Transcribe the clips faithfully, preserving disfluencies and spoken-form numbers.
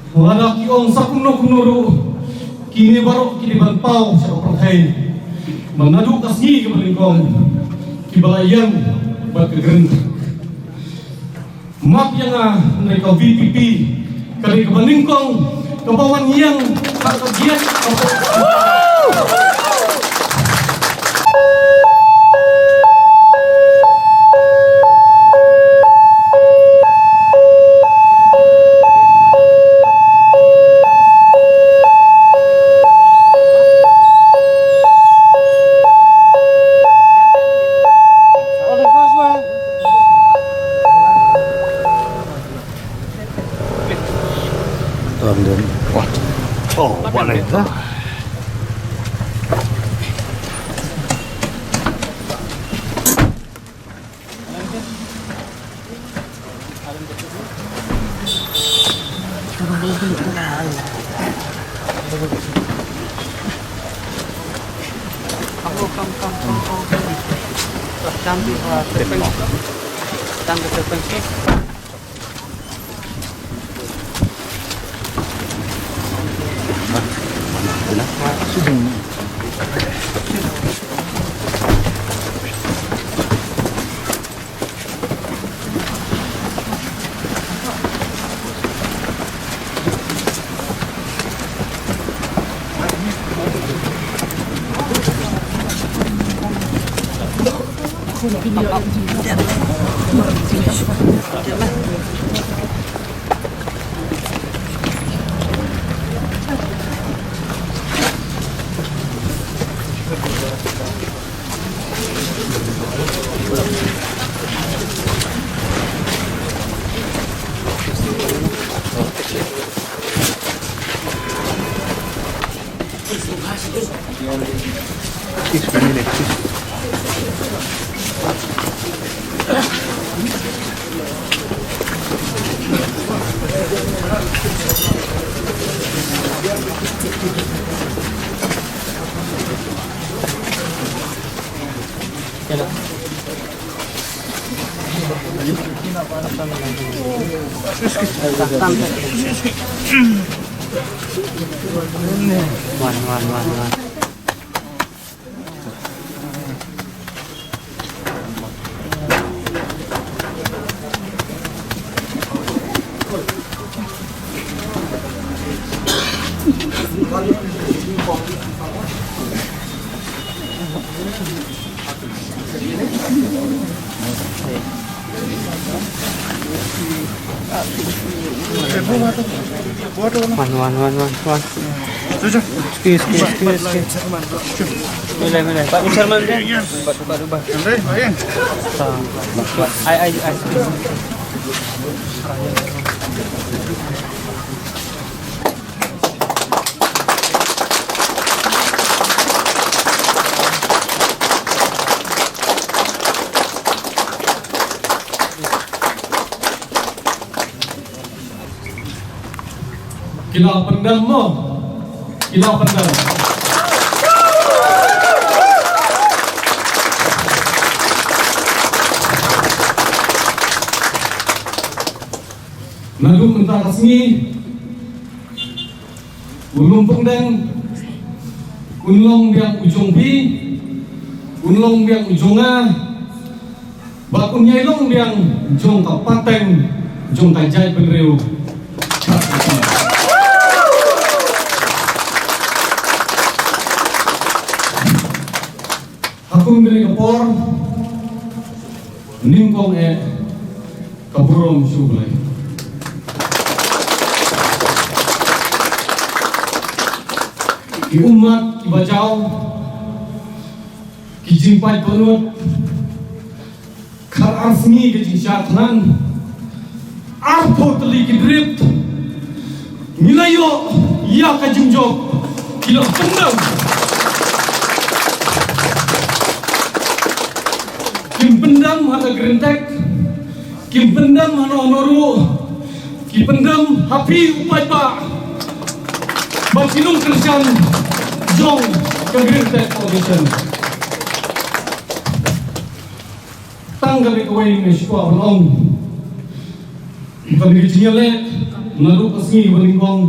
Lada ki ong sa kumno kumno ruh, kine baroh ki dei ban paw sha ka pyrthei ba naduh ka sngi kaba nyngkong kiba la ïeng bad ka Green Tech. Map ïa nga, hynrei ka V P P ka dei kaba nyngkong kaba wan ïeng ha ka giat ka pyrthei. Wan, wan, wan, wan, wan. Excuse, excuse, excuse, excuse. Mele, mele. Pak Chairman dia. Ai, ai, ai. Ki la pyndem mo. Ki la pyndem. Naduh mynta ka sngi, u Lumpyndeng un long biang u jong phi, un long biang u jong nga, bad un ïai long biang jong ka pateng jong ka jaitbynriew. Ha kum kane ka por, nyngkong eh ka burom sha U Blei. Ki ummat ki bajaw, ki jingpait pynlut, khatar sngi ka jingshah thngan, arphew tylli ki drip, ngi la ïoh ïa ka jingjop, ki la pyndem. Kim pyndem ha ka Green Tech, kim pyndem hano hano ruh, ki pyndem ha phi u paidbah bad ki nongkyrshan jong ka Green Tech Foundation. Tang kane kawei nga shu kwah ban ong. Kane ka jingïaleh Naduh ka sngi ba nyngkong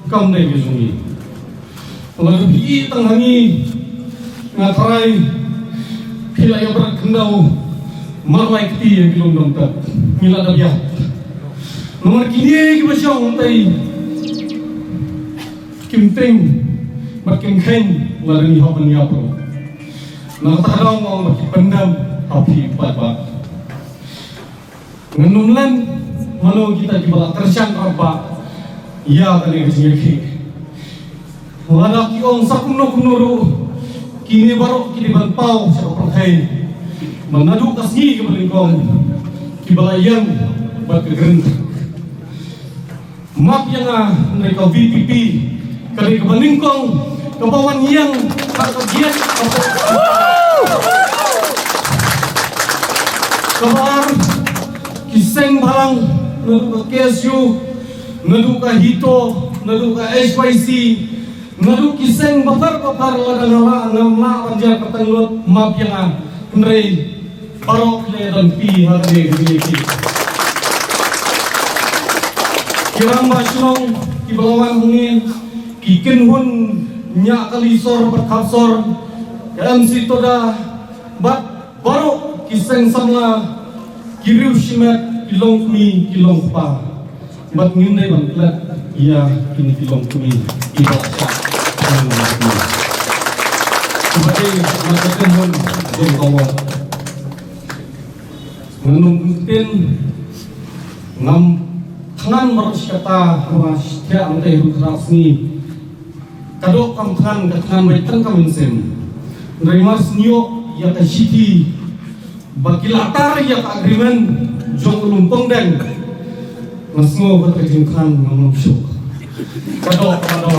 kam dei ka jong ngi. Lada phi ïohi tang ha ngi, nga tharai phi la ïa bret khyndew, marlai kti ïa ki lum dam tat. Ngi la dep ïap. Namar kine kiba shong tei kim tieng bad kim kheiñ lada ngi hap ban ïap ruh. Na kata ka daw nga ong ba ki pyndem ha phi paidbah. Ngan ym len mano kita kiba la kyrshan rabah ïa kane ka jingïakhih. Lada ki ong sa kumno kumno ruh, kine baroh ki dei ban paw sha ka pyrthei ba naduh ka sngi kaba nyngkong kiba la ïeng bad ka Green Track. Map ïa nga, hynrei ka V P P ka dei kaba nyngkong kaba wan ïeng ha ka jingïakhih. Kaba ar, ki seng bhalang, naduh ka K S U, naduh ka HITO, naduh ka H Y C, naduh ki seng bapher bapher, lada nga lah ngam lah ban jer kyrteng lut, map ïa nga. Hynrei baroh ki la ïadonpi ha kane ka jingïakhih. Ki rangbah shnong kiba la wan hangne, ki kynhun ñiah kali sor bad khap sor, ka M C Toda, bad baroh ki seng samla, ki riew shimet, ki longkmie, ki longkpa. Bad ngim dei ban klet ïa kine ki longkmie kiba shah. Kiba dei na ka kynhun jong ka ward. Ngan ym ktien, ngam thngan baroh shi katta, haba shi thiah hangtei ruh ka sngi. Ka doh kam thngan, ka thngan beit tang ka mynsiem. Hynrei mar shu ïoh ïa ka shithi ba ki la tar ïa ka agreement jong u Lumpong Deng, nga sngew kata ka jingthngan ngam nym shuh. Ka doh, ka doh.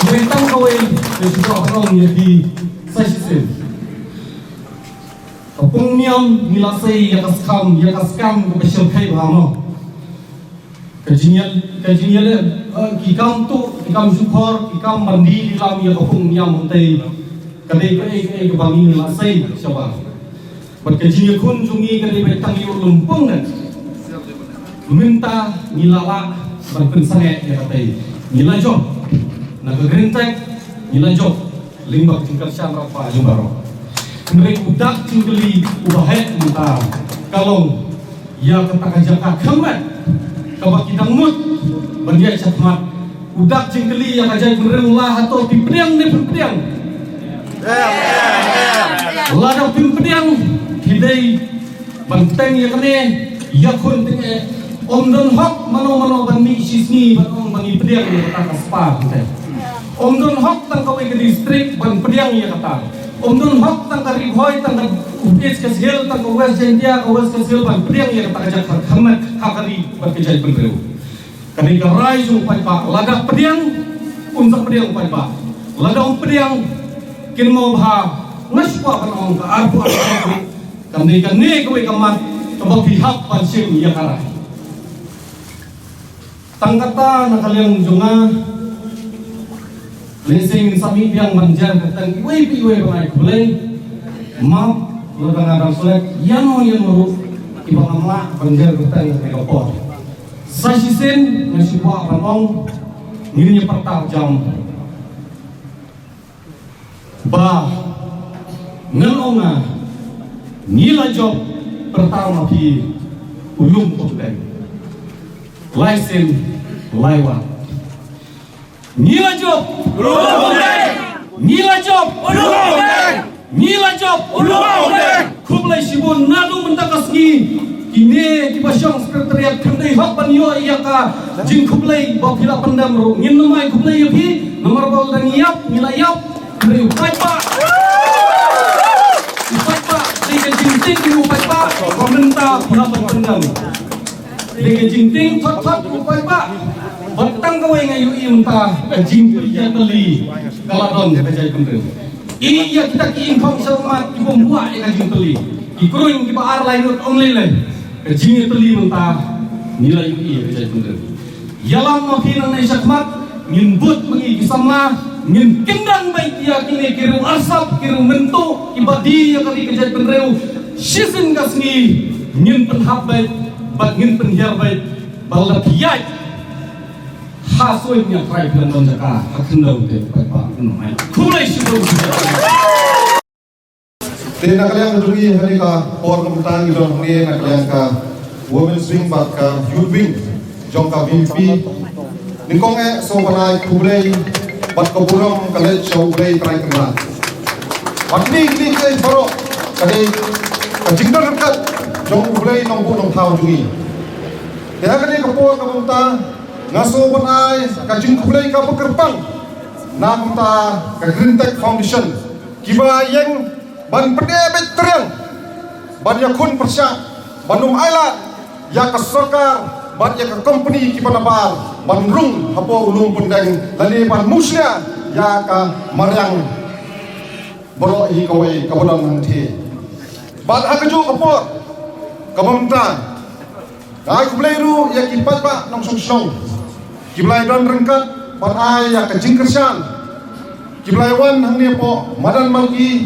Hynrei tang kawei nga shu kwah ban ong ïa phi sa shisien. Ka pung niam ngi la sei ïa ka skam, ïa ka skam kaba shyrkhei bha mo. Ka jingïa, ka jingïaleh, eh, ki kam tuh, ki kam shukor, ki kam ban die die lam ïa ka pung niam hangtei. Ka dei kaei kaei kaba ngi la sei shabar. Bad ka jingïakhun jong ngi ka dei beit tang ïa u Lumpong Deng. Mynta ngi la lah ban pynsangeh ïa katei. Ngi la jop na ka Green Track, ngi la jop lyngba ka jingkyrshan rabah jong baroh. Hynrei u dak jingkylli uba heh mynta ka long ïa kata ka jaka khmat kaba ki dang mut ban ïaid shakhmat. U dak jingkylli ïa ka jaitbynriew la hato phi pdiang ne phin pdiang? Lada phin pdiang, phi dei ban teng ïa kane, ïakhun teng eh. Ym don hok mano mano ban mih shisngi ban ong ba ngi pdiang ïa kata ka spah te. Ym don hok tang kawei ka district ban pdiang ïa kata. Ym don hok tang ka Ri Bhoi, tang ka East Khasi Hills, tang ka West Jaintia, ka West Khasi Hills ban pdiang ïa kata ka jaka khmat ha ka ri bad ka jaitbynriew. Ka dei ka rai jong u paidbah, lada pdiang, un sa pdiang u paidbah. Lada um pdiang, kynmaw bha, nga shu kwah ban ong ka arphew ar. Kan dei kane kawei ka mat kaba phi hap ban shim ïa ka rai. Tang kata na ka liang jong nga, lehse ngin sa mih biang ban jer kyrteng iwei pa iwei ban ai khublei. Map lada nga dang select ïano ïano ruh kiba ngam lah ban jer kyrteng ha kane ka por. Sa shisien nga shu kwah ban ong, ngin ïa pyrta jam. Ba ngan ong nga, ngi la jop, pyrta ma phi u Lumpong Deng. Lai sien lai wat. Ngi la jop u Lumpong Deng. Ngi la jop u Lumpong Deng. Ngi la jop u Lumpong Deng. Khublei shibun, naduh mynta ka sngi kine kiba shong secretariat kim dei hok ban ïoh ïa ka jingkhublei ba phi la pyndem ruh. Ngin nym ai khublei ïa phi namar ba lada ngi ïap ngi la ïap. Hynrei u paidbah, u paidbah, dei ka jingtieng u paidbah ba mynta phi hap ban pyndem. Dei ka jingtieng thot thot u paidbah. Bad tang kawei nga ïohi mynta ka jingpynïatylli ka la don ka jaitbynriew. Ïa kita ki income sha ummat ki bym buh ïa ka jingtylli. Ki kruiñ kiba ar lai ngut ym lei lei. Ka jingïatylli mynta ngi la ïohi ïa ka jaitbynriew. Ïalam ma phi nangne shakhmat, ngin bud ma ngi ki samla, ngin kyndang beit ïa kine ki riew arsap, ki riew mynta kiba die ïa ka ri ka jaitbynriew. Shisien ka sngi ngin pynhap beit. Bad ngin pynhiar beit ba lada phi ïaid ha soi, ngin trai pynlong jaka ha khyndew te, phi ba ngin ai. Khublei shibun. Te na ka liang jong ngi ha kane ka por ka mynta ngi don hangne na ka liang ka Women's Wing bad ka Youth Wing jong ka V P P. Nyngkong eh sngewbha ban ai khublei bad ka burom ka leit sha U Blei Trai Kynrad. Bad kine kine baroh ka dei ka jingdon ryngkat jong U Blei Nongbuh Nongthaw jong ngi. Te ha kane ka por ka mynta nga sngewbha ban ai ka jingkhublei kaba kyrpang na ka bynta ka Greentech Foundation kiba ïeng ban pyneh beit triang ban ïakhun pyrshah ban ym ailad ïa ka sorkar bad ïa ka kompani kiba nabar ban rung hapoh u lum pyndeng lane ban mushlia ïa ka mariang baroh hi kawei kaba don hangthie. Bad ha kajuh ka por kaba mynta nga ai khublei ruh ïa ki paidbah nongshong shnong kiba la ïadon ryngkat ban ai ïa ka jingkyrshan, kiba la wan hangne hapoh madan Malki,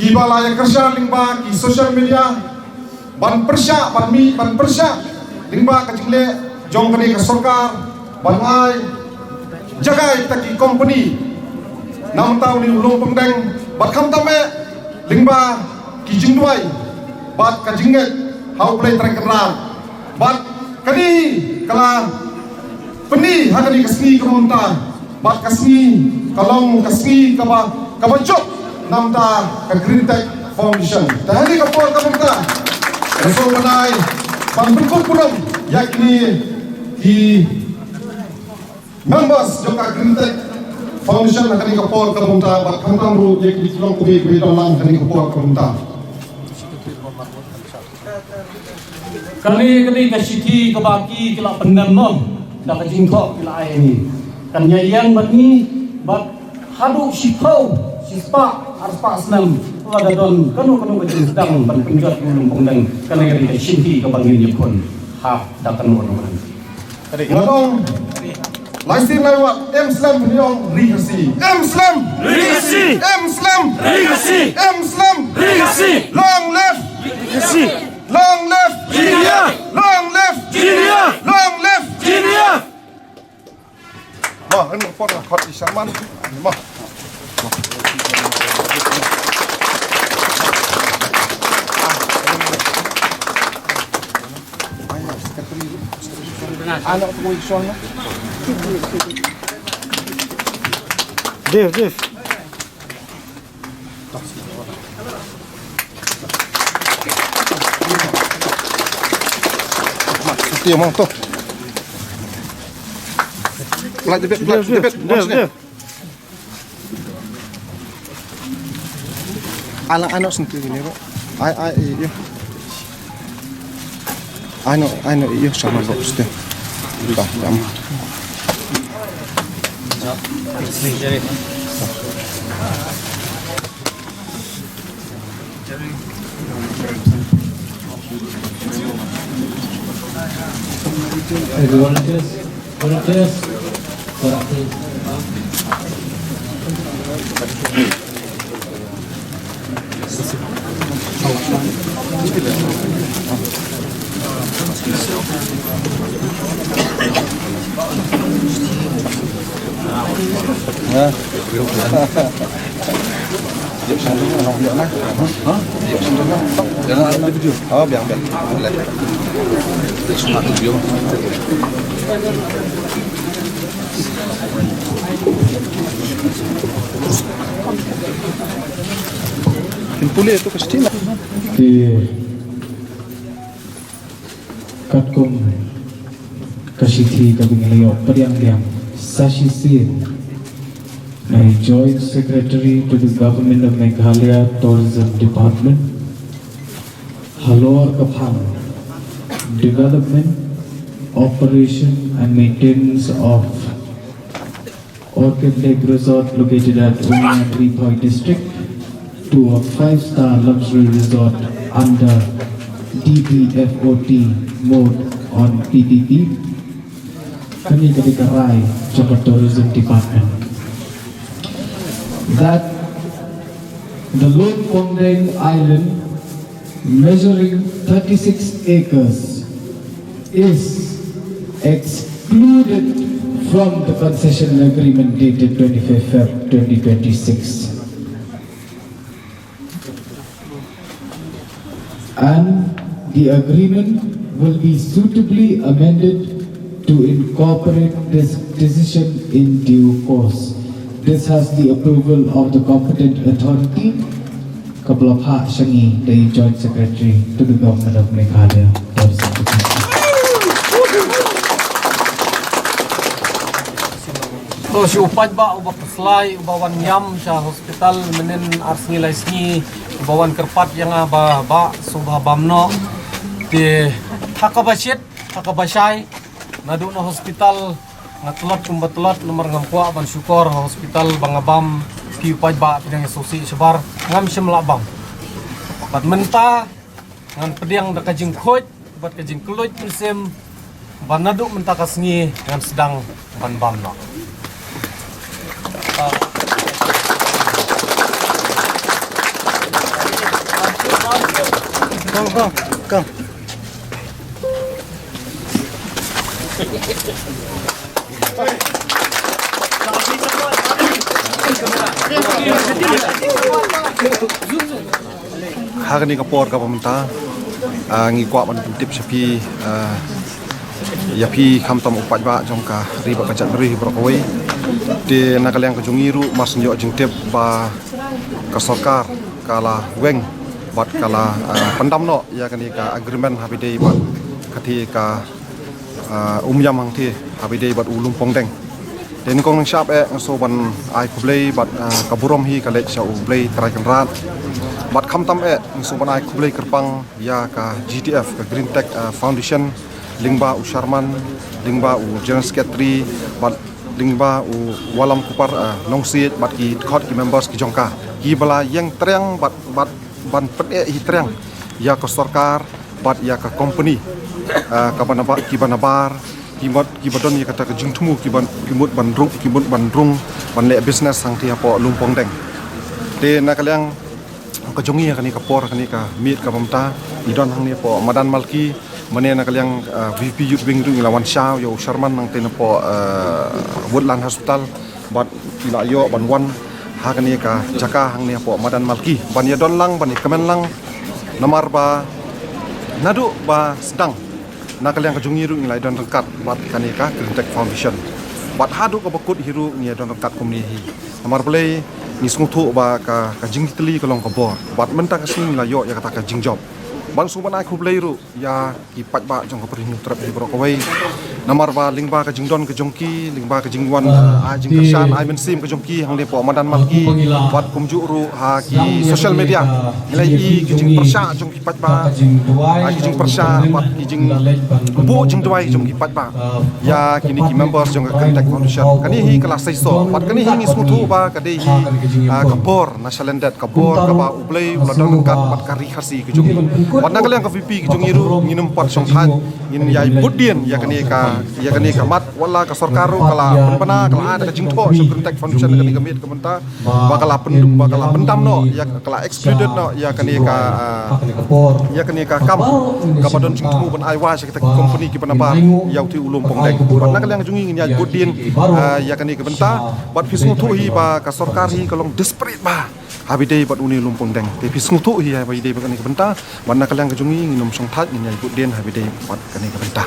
kiba la ïakyrshan lyngba ki social media ban pyrshah, ban mih ban pyrshah lyngba ka jingleh jong kane ka sorkar ban ai jaka ïa kita ki kompani na bynta une u lum pyndeng bad khamtam eh lyngba ki jingduwai bad ka jingngeit ha U Blei Trai Kynrad. Bad kane ka la pyni ha kane ka sngi kaba mynta bad ka sngi ka long ka sngi kaba, kaba jop na bynta ka Greentech Foundation. Te ha kane ka por kaba mynta nga sngewbha ban ai ban pynkup burom ïa kine ki members jong ka Greentech Foundation ha kane ka por kaba mynta bad khamtam ruh ïa ki longkmie kiba ïadon lang ha kane ka por kaba mynta. Kane, kane ka shithi kaba ki, ki la pyndem noh da ka jingthoh ki la ai ïa ngi. Kan ïa ïeng bad ngi bad haduh shiphew, shispah, arspah snem, lada don kano kano ka jingsdang ban pynjot ïa u lum pyndeng, kane, kane ka shithi kaba ngin ïakhun ha da kano kano ka Nga ong, lai sien lai wat, em slem, phi ong, Ri Khasi. Em slem! Ri Khasi! Em slem! Ri Khasi! Em slem! Ri Khasi! Long live! Ri Khasi! Long live! Jingïa! Long live! Jingïa! Long live! Jingïa! Ma, ren por hot di Sharman. Ma. Anak tu ison. Dev, Dev. Mati, Mang, tu. Pelat jepit, pelat jepit. Dev, Dev. Alang ano senti gini, Bro. Ai, ai, iyo. Ano, ano, iyo, sama, Bro, senti. Dah, dah. Hey, volunteers, volunteers. Katkum ka shithi kaba ngi la ïoh pdiang biang, sa shisien na i Joint Secretary to the Government of Meghalaya Tourism Department, halor ka phang Development, Operation and Maintenance of Orchid Lake Resort located at Umia, Ri Bhoi District, to a five-star luxury resort under D P F O T mode on P P P. Kane ka dei ka rai jong ka Tourism Department. That the Lum Pongdeng Island, measuring thirty-six acres, is excluded from the concession agreement dated twenty-fifth Feb twenty twenty-six. And the agreement will be suitably amended to incorporate this decision in due course. This has the approval of the competent authority. Ka la phah sha ngi da i Joint Secretary to the Government of Meghalaya. To shu paidbah uba khuslai, uba wan ñiam sha hospital mynnin ar sngi lai sngi, uba wan kyrpad ïa nga ba, ba sngewbha bam noh. Te ha kaba shit, ha kaba shai, naduh na hospital nga tlot kumba tlot, namar ngam kwah ban shukor ha hospital ba nga bam. Phi u paidbah phi dang ïa sngewsih shabar, ngam shym lah bam. Bad mynta ngan pdiang da ka jingkhuid bad ka jingkylluid mynsiem ba naduh mynta ka sngi ngan sdang ban bam noh. Kong, kong, kong. Ha kane ka por kaba mynta, ah, ngi kwah ban pyntip sha phi, ah, ïa phi khamtam u paidbah jong ka ri bad ka jaitbynriew baroh kawei. Te na ka liang ka jong ngi ruh mar shu ïoh jingtip ba ka sorkar ka la weng bad ka la, ah, pyndam noh ïa kane ka agreement haba ïadei bad kata ka, ah, Umïam hangta haba ïadei bad u Lumpong Deng. Te nyngkong nyngshap eh nga sngewbha ban ai khublei bad, ah, ka burom hi ka leit sha U Blei Trai Kynrad. Bad khamtam eh nga sngewbha ban ai khublei kyrpang ïa ka G T F, ka Green Tech, ah, Foundation, lyngba u Chairman, lyngba u General Secretary, bad lyngba u Wallam Kupar, ah, Nongsiej, bad ki dkhot ki members ki jong ka, kiba la ïeng triang bad, bad ban pyneh hi triang ïa ka sorkar bad ïa ka company, ah, kaba nabar, kiba nabar, ki mut, kiba don ïa kata ka jingthmu, kiba, ki mut ban rung, ki mut ban rung ban leh business hangta hapoh Lumpong Deng. Te na ka liang ka jong ngi ha kane ka por, ha kane ka miet kaba mynta, ngi don hangne hapoh Madan Malki, mane na ka liang, ah, V P Youth Wing ruh ngi la wan shaw ïa u Chairman nangta napoh, ah, Woodland Hospital, bad ngi la ïoh ban wan ha kane ka jaka hangne hapoh Madan Malki ban ïa don lang, ban ïa kmen lang, namar ba naduh ba sdang na ka liang ka jong ngi ruh ngi la ïa don ryngkat bad kane ka Green Tech Foundation. Bad haduh kaba kut hi ruh ngi ïa don ryngkat kumne hi. Namar balei? Ngi sngewthuh ba ka, ka jingkitkhlieh ka long ka bor. Bad mynta ka sngi ngi la ïoh ïa kata ka jingjop. Bad sngewbha ban ai khublei ruh ïa ki paidbah jong ka Ri Hynñiewtrep hi baroh kawei. Namar ba lyngba ka jingdon ka jong ki, lyngba ka jingwan, ah, ai jingkyrshan, ai mynsiem ka jong ki hangne hapoh Madan Malki, bad kumjuh ruh ha ki social media, ngi la ïohi ki jingpyrshah jong ki paidbah, ah, ki jingpyrshah bad ki jingbuh jingduwai jong ki paidbah ïa kine ki members jong ka Green Tech Foundation. Kane hi ka la seisoh bad kane hi ngi sngewthuh ba ka dei hi, ah, ka bor na shalyndet, ka bor kaba U Blei u la don ryngkat bad ka Ri Khasi ka jong ngi. Bad na ka liang ka V P ka jong ngi ruh ngin ym pat shongthait, ngin ïai bud dien ïa kane ka, ïa kane ka mat, wat la ka sorkar ruh ka la pynbna, ka la ai da ka jingthoh sha Green Tech Foundation ha kane ka miet ka mynta ba ka la pyn, ba ka la pyndam noh ïa, ka la excluded noh ïa kane ka, ah, ïa kane ka kam kaba don jingthmu ban ai wai sha kita ki company kiba nabar ïa uta u Lumpong Deng. Bad na ka liang ka jong ngi ngin ïai bud dien, ah, ïa kane ka bynta. Bad phi sngewthuh hi ba ka sorkar hi ka long desperate bha haba ïadei bad une u Lumpong Deng. Te phi sngewthuh hi haba ïadei bad kane ka bynta. Bad na ka liang ka jong ngi ngin ym shongthait, ngin ïai bud dien haba ïadei bad kane ka bynta.